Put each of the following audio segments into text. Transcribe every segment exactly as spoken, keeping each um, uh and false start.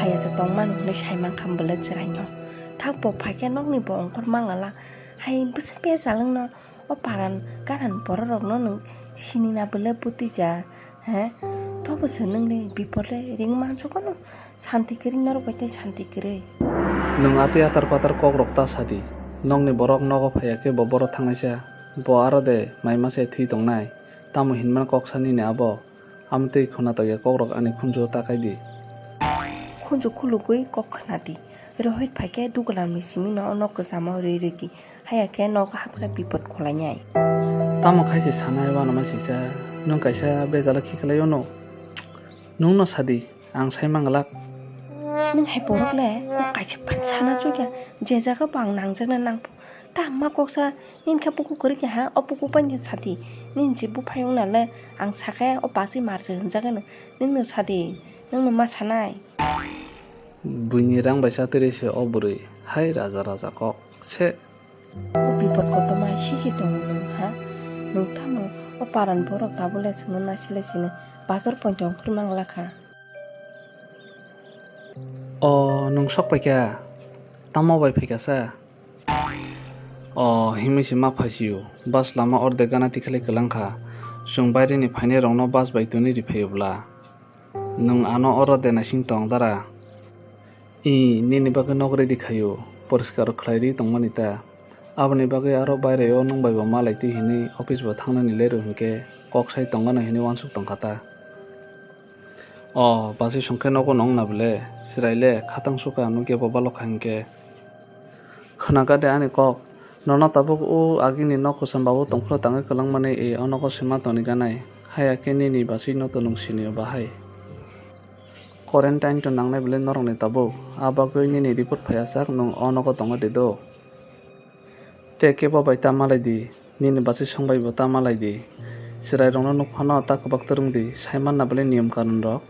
Esa tongmani hwnwi saimankha bwle chwraino. Thak bo phaikhe nokni bo ongkhor mangala. Hai bwsa bejal wngno o paran ganan bororokno nwng sinina bwle bwtwija. He? Tobo se nwngni bipole ring mansugo no? Santi kwrwi norok bai tei santi kwrwi. Nwng atwi atar patar kokrok ta sadi. Nokni borok nogo phaiya khe bo boro thangnaisa. Bo aro de mai mase thwi tongnai. Tamo hinmano kok sanini abo? Amtwi khuna tokya kokrok ani khunjuo ta kaidi. Khunju khulugwi kok khnadi. Rohit phaikhe dugulamni simino o nok kwchamo rwi rwdi. Haya khe nogo hapkhe bipot khwlainai. Tamo khaise sanai uanama sisa, nwng kaisa bejalo khiklai ono. Nwngno sadi, ang sai manglak. Nwng hai borok le kok kaisa phan sana chukya, je jaga bo ang nangjakna nangphu. Ta ma koksa, nini khe buku kwrwi kha ha, o buku bai no sadi. Nini je buphai wngna le, ang sakhe o bachwi marje hwnjagano. Nwngno sadi, nwngno ma sanai. Buini rang bai chatwi rwi se o bwrwi, hai raja raja kok se. O bipot kotorma sisi tongo nwng, ha? Nwng tamo o paran borok tabuk le chwngno naisile sini bazar point ongkhorwi manglakha. O, nwng sok paikha? Tamo bai phaikha sa? O, himwi se ma phaisio. Bus lama ordek gana tikhalai kwlangkha. Chwng baireni phainairokno bus bai twnwi riphaio bwla. Nwng ano oro de naising tong dara? I, nini bagwi nok ready khaio, poriskar khlai ri tongmani ta. Aboni bagwi aro baireo nwng bai bo malai twi hinwi office bo thangnani lerw hinkhe kok sai tongano hinwi uansuk tongkha ta. O, basi songkhe nogo nong na bwle, chwrai le khatang sukha nukya bo balokha hinkhe. Khwnaga de ani kok, nono tabuk o agini nok kwcham babu tongphuru tangwi kwlangmani, e, o nogo se ma toni ganai, haya khe nini bachwi no to nwng sinio bahai. Quarantine to nangnai bwle norokni tabuk, a bagwi nini report phaiya sak nwng o nogo tongwi di do. Tei kebo bai ta malai di, nini bachwi song bai bo ta malai di. Chwrairokno nuk phano ta kwbak twrwng di, sai manna bwle niyom kanun rok.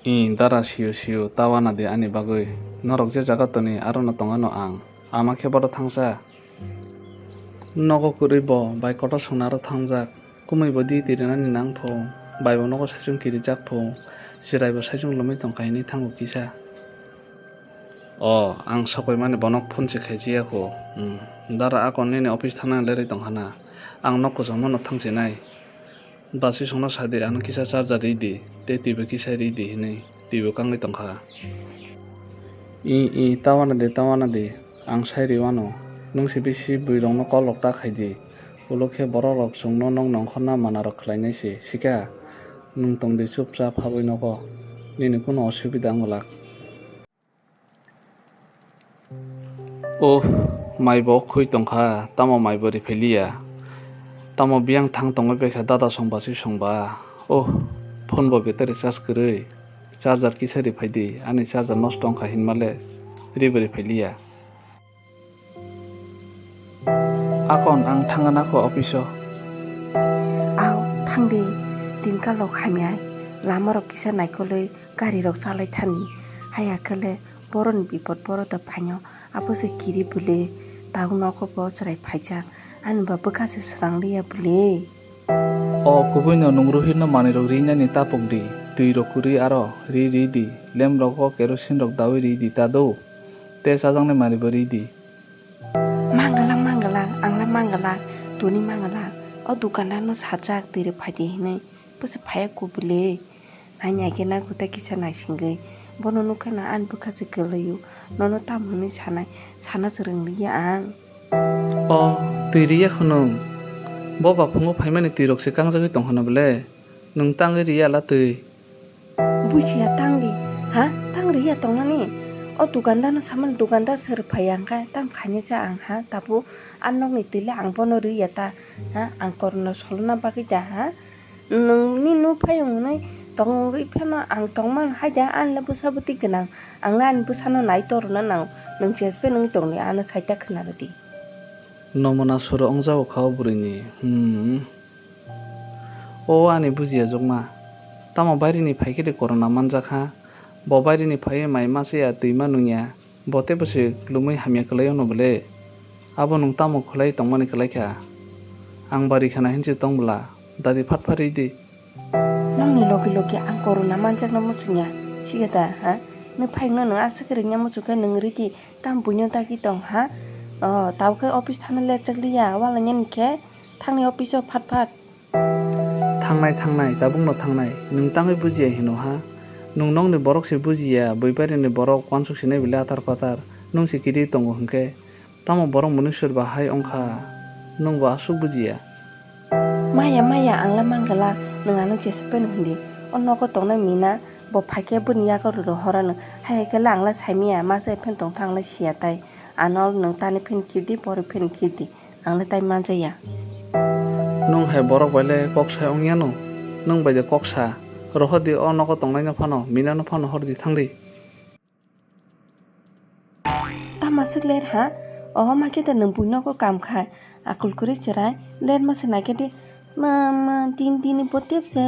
I dara sio sio ta wana di ani bagwi. Norok je jaga toni arono tongano ang. Ama khe bodo thangsa. Nogo kwrwi bo bai kotor songna aro thangjak. Kumui bo di tirinani nang pho. Bai bo nogo saichung kirijak pho. Chwrai bo saichung lumui tongkha hinwi thango kisa. O, ang sokpaimani bono phone se khaijaya kho. Hmm, dara akon nini office thangna lerwi tongkhana. Ang nok kwchangmano thangsinai. Basi songno sadi, ano kisa charger ri di, tei twibo kisa ri di hinwi twibo kangwi tongkha. I, i, tawana de, tawana de, ang sai riwano. Nwng se bisi bwrwirokno call rok ta khai di. Ulo khe borok rok chwngno nokni ongkhorna manarok khlainai se, sika? Nwng tong di chupchap habwi nogo. Nini kunu osubida wng glak. Oh, mai bo khwi tongkha, tamo mai bo riphai liya. Tamo biyang thang tongwi baikha dada songba si songba. Oh, phone bo battery charge kwrwi. Charger kisa riphai di, ani charger nosto wngkha hinmale ribo riphai liya. Akon ang thangna kho office o. Aw, thang di, tinkalok hamya, lama rok kisa naikolwi gari rok chalai thani, haya khe le boroni bipot boro da phaino, abo se kiri bwle, tau nogo bo chwrai phaijak, ani ba bwkha se srang liya bwle. O kubui no nwng Rohit no manwi rok rinani tapuk di, twi rok kwrwi aro ri ri di, lamp rogo kerosene rok dawi ri di ta do, tei chajaknai manwi bo ri di. Mangalak, mangalak, ang la mangalak, toni mangalak. O dukandar no sajak, twi rok phai di hinwi. Bwsa phaiya kubule. Nai nai khe na kuta kisa naisingwi. Bono nukha na ani bwkha se kwlwio. Nono tamo hinwi sanai, sana se rwngliya ang. O, twi riya khunung. Bo ba phungo phaimani twi rok se kangjagwi tongkha na bwle. Nwng tangwi riya la twi. Bujiya tangri, ha? Tangri ya tongnani? O dukandar no samani dukandar se rwphaiya hwnkhe tam khainai se ang, ha? Tabuk a nokni twi le ang bono rwya ta, ha? Ang korno solna bagwi da, ha? Nwng ni nuk phai wngnai tongwi phano ang tongmang hai da, ani le bwsa bwtwi gwnang. Ang le ani bwsano nai torna nang, nwng jesbe nungwi tongdi, ano saita khwna rwdi. Nomona suru wngjago kha o bwrwini, hmm. O ani bujiya jokma, tamo bairini phaikhe de corona manjak ha? Bo bairini phaiwi mai masa ya, twi ma nung ya, bo teibo se lumui hamya kwlai ono bwle? Abo nwng tamo khwlai tongmani kwlai kha? Ang bari khana hinse tong bwla, dadi phat phat ridi. Nokni logi logi ang corona manjakno muchungya, Chikha da, ha? Nwng phaikno nwng aswk rwngya muchukhe nwng ridi, tam buino dagi tong, ha? O, tabukhe office thangna late chakliya, walainani khe thangni office-o phat phat. Thangnai, thangnai, tabukno thangnai. Nwng tangwi bujiya hino, ha? Nwng nokni borok se bujiya, bui barini borok uansuk sinai bile atar patar. Nwng se kiri tongo hwnkhe. Tamo borok munisur ba hai wngkha, nwng bo aswk bujiya? Maya, maya, ang le mangala, nwng ano jesa phano hindi. O nogo tongnai Mina, bo phaikhe boni yago rwrw horano. Hai hai khe le ang le saimaya, ma se phano tongtha ang le siya tai. Ano nwng tani phano kirdi, bori phano kirdi. Ang le tai manjaya. Nwng hai borok bai le kok sai wngyano? Nwng bai de kok sa. Rohordi o nogo tongnaino phano, Minano phano hordi thangdi. Tama swk ler ha? O ma khe da nwng buino kok kam khai. Akul kwrwi chwrai, ler ma se nai khe di. Ma, ma, tin, tini bo tep se.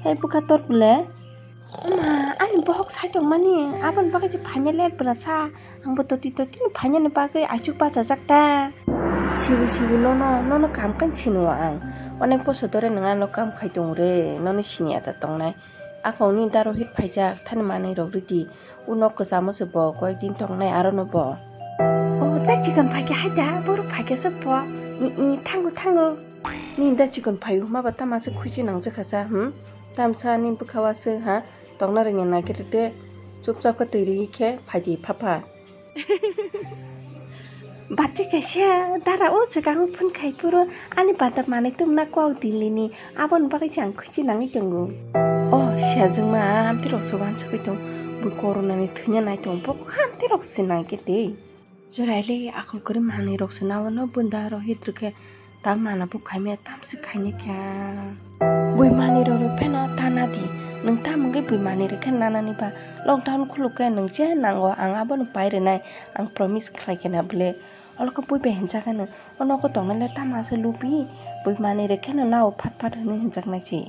Hai bwkha tor bole. Ma, ani bohok sai tongmani, aboni bagwi se phaina ler bwla sa. Ang bo toti toti no phainani bagwi achuk bachajak ta. Sibu sibu nono, nono kam kan sino ang. Onek bosor dore nwng ano kam khai tongo re, nono siniya ta tongnai. Aphangni daro hit phaijak, thani manwi rok ridi. Uno kwchamo se bo, koyek din tongnai aro no bo. O, ta chikon phaikhe hai da, boro phaikhe se bo. I, i, thango, thango. Ni da chikon phaio hwnba ba tama se khuchi nangjak kha sa, hmm? Tamsa ni bwkha o aswk ha, tongna rwngya nai khe te chupchap khe twi rwgwi khe phaidi phapha. Bachi kaisa dara o swkang phun khai phuru ani bata manwi tongna kwao dilini aboni bagwi se ang khuchi nangwi tongo. O siyajwkma amtwi rok se uansugwi tong, bo corona ni thwina nai tong, bo khamtwi rok se nai khe tei. Chwraile akol kwrwi manwi rok se nao no bunda ro hit rwkhe ta mana bo khaimya tamse khaini kha. Bui manwi rok rw pheno ta nadi, nwng ta mungwi bui manwi rwkhe nanani ba lockdown khulukhe nwng je nango ang abono pai rwnai, ang promise khlai khe na bwle. Olo khe bui bai hinjak ano, o nogo tongnai le tama se lubi, bui manwi rwkhe no nao phat phat hwnwi hinjaknai se.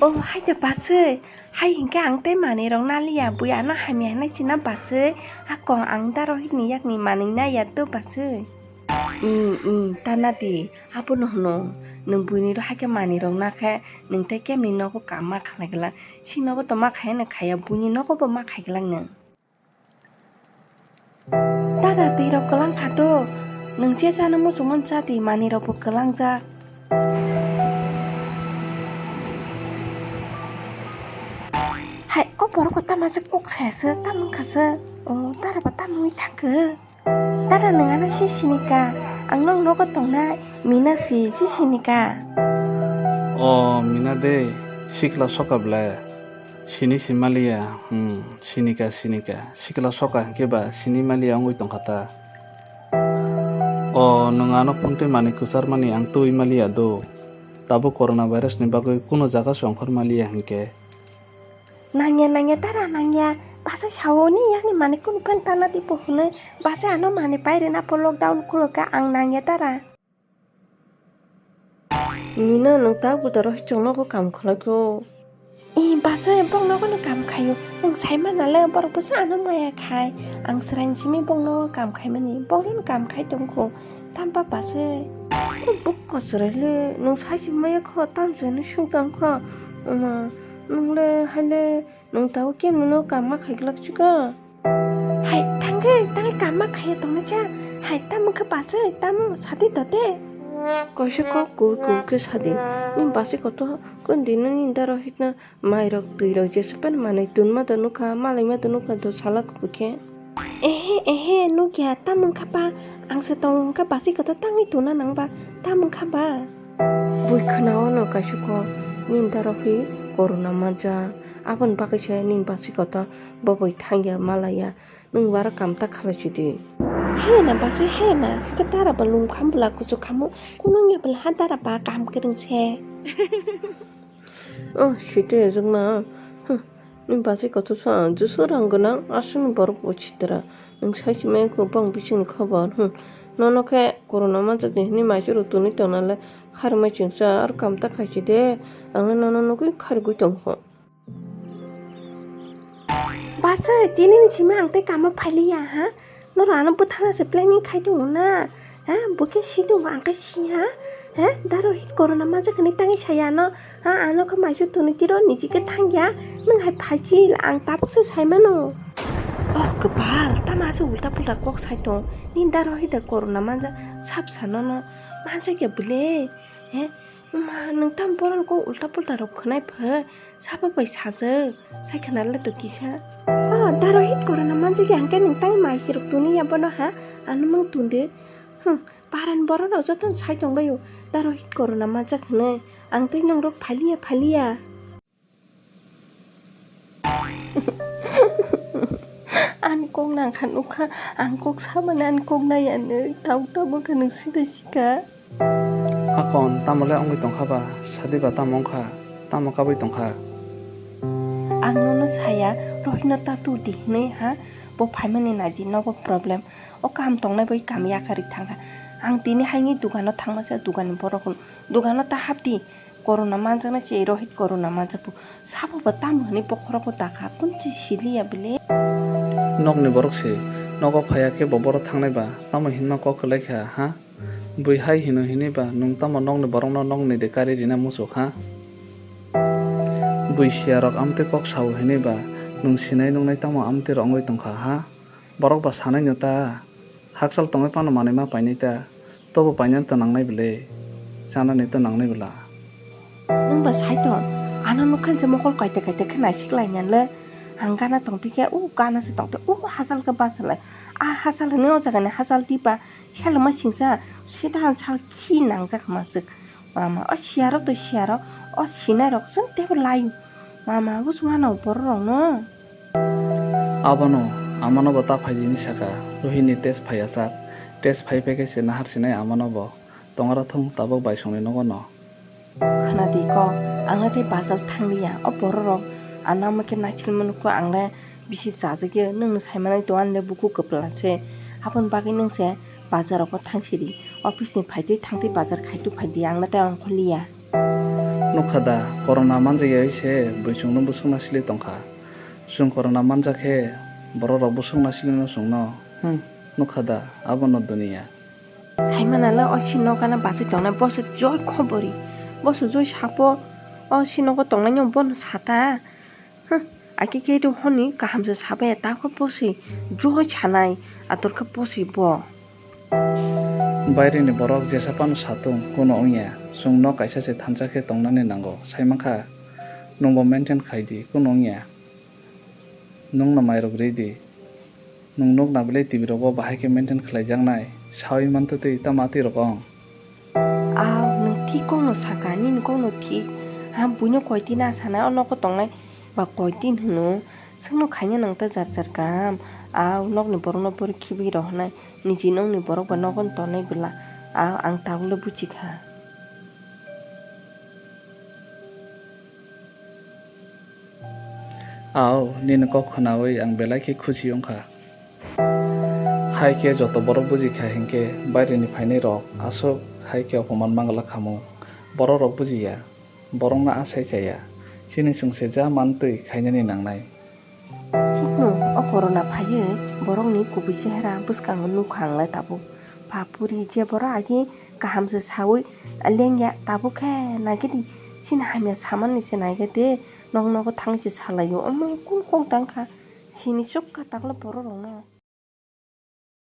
O hai de bachwi, hai hinkhe ang tei manwi rok naliya, bui ano hamya hinwi china bachwi, ako ang daro hini yakni manwi naiya to bachwi. Ih, ih, ta nadi, abono hwno, nwng buini ro hai khe manwi rok nakhe, nwng tei kemni nogo kam ma khlai glak, si nogo to ma khaya no khaya, buini nogo bo ma khai glak nwng. Dada, twi rok kwlang kha do. Nwng je chana muchungmani cha di, manwi rok bo kwlangjak. Hai, o borok bo tama se kok saya se, tamo wngkha se. O, dada ba tamo wngwi thangkhe. Dada, nwng ano si sinika? Ang nong nogo tongnai, Mina si, si sinika? O, Mina de, sikla soka ble. Sini si maliya, hmm, sinika, sinika. Sikla soka hinkhe ba sini maliya wngwi tongkha ta. O, nwng ano phone twi manwi kwcharmani ang twi maliya do. Tabuk corona virus ni bagwi kuno jaga se ongkhor maliya hinkhe. Nangya, nangya, dara nangya. Basa sao ni yakni manwi kunu phan tana tipo hwnwi. Basa ano manwi pai rwna pho lockdown khulukha ang nangya dara. Mina, nwng ta bwdaro hichong nogo kam khlai kho? Ih, bachwi, bok nogo no kam khaio. Nwng sai mana le, borok bwsa ano maya khai. Ang chwraini simi bok nogo kam khaimani. Bok no kam khai tong kho. Tamba bachwi. O bok kwchwrai le, nwng sai si maya kho, tam chwraino sung tang kho. Oma, nwng le, hai le, nwng tao kemno no kam ma khai glak chukha? Hai, thangkhe, tangwi kam ma khaiya tongnaikha. Hai, tamo khe bachwi, tamo sadi dote. Kaisa kok kur kur khe sadi. Ni bachwi koto, kon dino ni daro hitna mairok, twirok, jesa pen manwi tunma da nukha, malaima da nukha, do sala kubui khe. Ehe, ehe, nukya, tamo wngkha ba? Ang se tong wngkha bachwi koto tangwi tuna nang ba, tamo wngkha ba? Bui khwnao no kaisa kok, ni daro hi corona manja, aboni bagwi se ni bachwi koto. Bo bai thangya malaya, nwng bara kam ta khalai sidi. Hena basi hena, hwnkhe dara ba lum kham bwla kuchuk khamo, kunung ya bwla ha dara ba kam kwrwng se. Oh, sidi ejwkma. Huh, nwng basi kotor sa, jesa rang gwnang, aswkni borok bo sitra. Nwng sai si mai kho bang bisingni khobor. Hmm, nono khe corona manjakdi hwnwi maichwrwk twnwi tongna le kharmai chwngsa, aro kam ta khai sidi. Ang le nono nugwi kharigwi tong kho. Bachwi, tini ni simi ang tei kamo phailiya, ha? Norok ano bwthana se planning khai tongo na? Ha, bo khe si tongo, ang khe si ha? Ha, da Rohit corona manjak hinwi tangwi saya ano? Ha, ano khe maisu tunu kiro niji khe thangya, nwng hai phaichi ang tabuk se saimano. Oh, kwpal, tamo aswk ulta pulta kok sai tong? Nini da Rohit da corona manjak, sap sa nono manjakya bwle? He, ma, nwng tamo borok kok ulta pulta rok khwnai pha? Sabo bai sajak, sai khwnarle to kisa. Oh, da Rohit corona manjakya hwnkhe nwng tamo maisi rok tuniya bono ha? Ano mung tunde. Hmm, paran borok rok joto sai tongbaio. Da Rohit corona manjak hwnwi. Ang tei nongrok phaliya, phaliya. Ani kok nang kha nukha, ang kok samani ani kok nai ani, tau tamo khe nwng sida sika. Hakon, tamo le wngwi tongkha ba? Sadi ba tamo wngkha? Tamo kabui tongkha? Ang nono saya, Rohino tatu di hinwi ha, bo phaimani naidi nogo problem. O kaham tongnai bai kam yakarwi thangkha. Ang tini haini dugano thangmasa, duganni borok hwn, dugano ta hapdi. Corona manjaknai se Rohit corona manjakbo. Sabo bo tamo hinwi bokhorogo dakha, kunchi siliya bwle. Nokni borok se nogo phaiya khe bo boro thangnai ba, tamo hinma kok kwlai kha, ha? Bui hai hino hinwi ba, nwng tamo nokni borokno nokni de kari rina muchuk, ha? Bui siya rok amtwi kok sao hinwi ba, nwng sinai nuknai tamo amtwi rok wngwi tongkha, ha? Borok ba sanai no ta, hakchal tongwi phano manwi ma painai ta, tobo painani to nangnai bwle, chanani to nangnai bwla. Nwng ba sai tong, ano nukha je mokol kaita kaita khe naisik lai nyan le, ang gana tong tike, u gana se tong te, u hachal khe bachalai, a hachal hinwi o jaga ni hachal tipa, selo ma singsa, sida ang sal khi nangjak masuk. Mama, o siyarok to siyarok, o sinairok chwng teibo laio. Mama, bwswngano bororokno. Abono, amano bo ta phaidi hinwi saka, Rohini test phaiya sak, test phai phai khe se nahar sinai amano bo, tongara thung tabuk bai songni nogo no. Khna di kok, ang le tei bazar thangliya, o bororok ano amo khe naisik mano kho, ang le bisi chajagya, nwng sai manai to ani le bukhuk kwpla se, aboni bagwi nwng se. Bazar rogo thang sidi, office ni phaitwi thangtwi bazar khaitu phaidi, ang na tei ongkhorliya. Nukha da, corona manjakya se bwswngno bwswk nasili tongkha. Chwng corona manjak khe borok rok bwswk nasili no chwngno. Hmm, nukha da, abono duniya. Saimana le o si nokana batwi tongnai boso joi khobori, boso joi sapo o si nogo tongnai no bono sata. Huh, akhe khe do hwnwi kaham se sabai, ta khe posi joi sanai, ator khe posi bo. Baire ni borok jesa phano satung, kuno wngya, chwng nok kaisa se thansa khe tongnani nango, sai mankha, nwng bo maintain khai di, kuno wngya, nwng no mairok rwi di. Nwng nuk na belai T V rogo bahai khe maintain khlaijaknai, saui mantwi tei tamo atwi rok ong. Aw, nwng thik kokno saka, nini kokno thik. Ha, buino koitin a sanai, o nogo tongnai ba koitin hwno. Chwngno khaina nang ta jar jar kam. Aw, nokni borokno bori khibi rohornai, niji nokni borok ba nogo tongnai bwla. Aw, ang tabukle buchikha. Aw, nini kok khwnawi ang belai khe khusi wngkha. Hai khe joto borok buji kha hinkhe baireni phainai rok aswk hai khe opoman manglak khamu. Borok rok buji ya, borokno asai chaya. Chini chwngse ja mantwi khainani nangnai. Sikno o corona phaiwi borokni kubui chehra bwskango nukha ang lai tabuk. Bapuri je borok agi kaham se saui lengya tabuk khe nagidi chini hamya samani se naigete nok nogo thangwi se salaio omo kun kok tangkha sini chukka takle borok rokno.